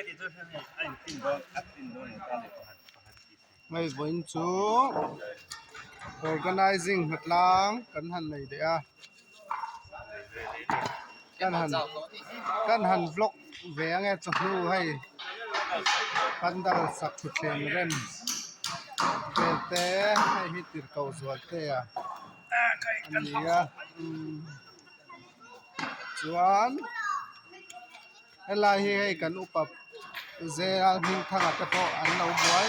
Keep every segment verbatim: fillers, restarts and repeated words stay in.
Hei vawiin chu organizing hmatlang kan han nei de a. Kan han, kan han vlog ve ang e, chawhnu hei. Pandal sak thutthleng rem vel te, hei hi tirko zual te a. A ni a. Hmm. Chuan, helai hi hei kan upa Zel Hmingthanga te pawh an lo buai.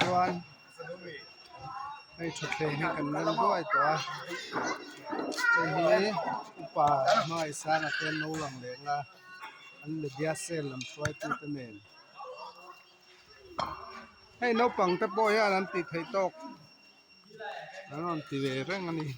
Chuan, hei thutthleng hi kan rem buai tawh a. Hei hi upa Hmangaihsanga te an lo lang leh a. An media cell lam hruaitu te nen. Hei naupang te pawh hian an tih theih tawk. An rawn ti ve reng a ni.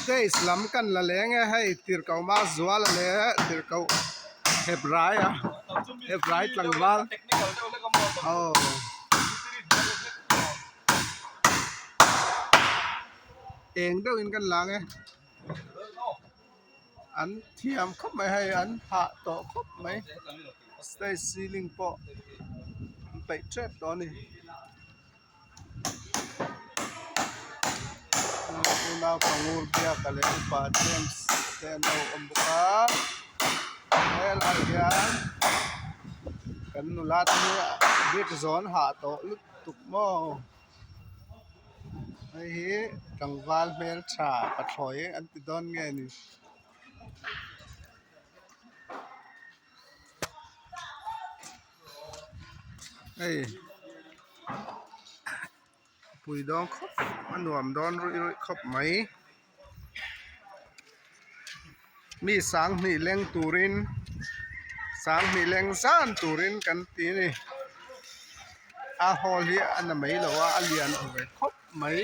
Stage lam kan la leng e, hei tirko Hmar Zuala le tirko Hebrai a, Hebrai tlangval. Oh. Eng deuhin kan lang e. An thiam khawp mai hei, an hah tawh khawp mai. Stage ceiling pawh an peih ṭep tawh a ni. Unau Pangur Biaka leh Upa James te an lo awm bawk a. Helai hian kan nula te hi brick zawn hah tawh lutuk maw. Hei hi tlangval hmel ṭha, pathawih an ti dawn nge ni. Hei. Pui dawn khawp, a nuam dawn ruih ruih khawp mai. Mi sanghnih leng turin, sanghnih leng zan turin kan ti ni. A hall hi a na mai lo a, a lian ve khawp mai.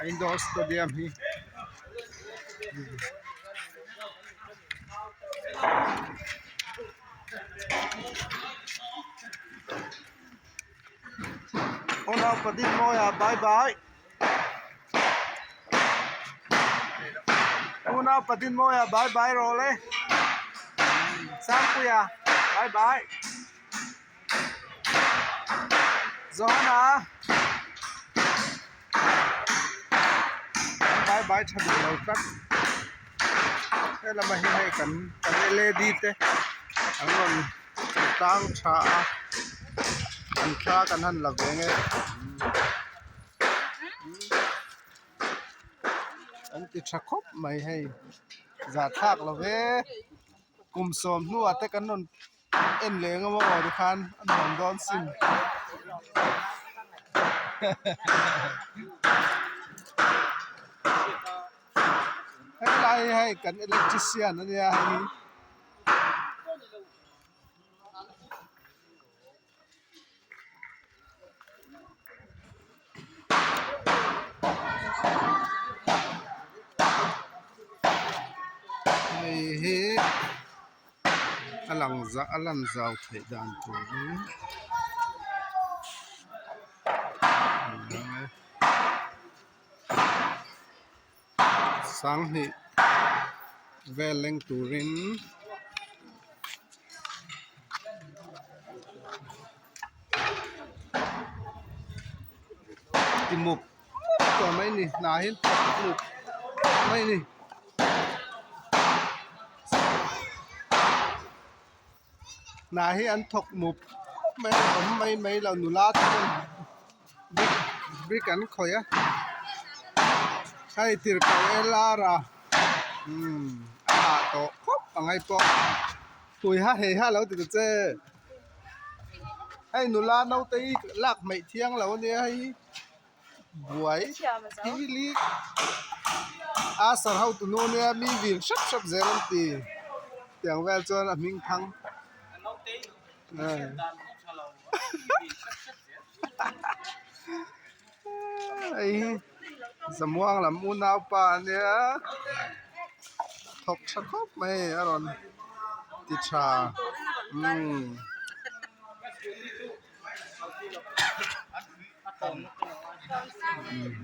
A indoor stadium hi. Unau Padinmawia, bye bye. Unau Padinmawia, bye bye rawh le. Sangpuia, bye bye. Johana. Bye bye ṭha duh lo tlat. He lama hi hei kan, kan L A D te an rawn tlang ṭha a. An thla kan han la ve nge. An ti ṭha khawp mai hei. Zahthlak lo ve. Kum sawm hnuah te kan rawn en leng a maw ni khan a nuam dawn sin. Helai hei kan electrician a nia hei. Hei hi a lang za, a lan zau theih dan tur hi. Sanghnih vel leng turin ti mup tawh mai ni, hna hi an thawk mup mai ni. Hna hi an thawk mup mai, awm mai mai lo, nula te chuan brick, brick an khawih a. Hei tirko L R a, hmm, a hah tawh khawp a ngai pawh. Hui ha hei ha lo ti ta che. Hei nula naute hi lak hmaih thiang lo a nia hei. Buai hi li a sar ho tu nu nia, mi vin hrep hrep zel an ti. Tiang vel chuan a hming thang. Ei, Zamuang lam unaupa nia. Thawk ṭha khawp mai a rawn ti ṭha. Hmm. Hmm.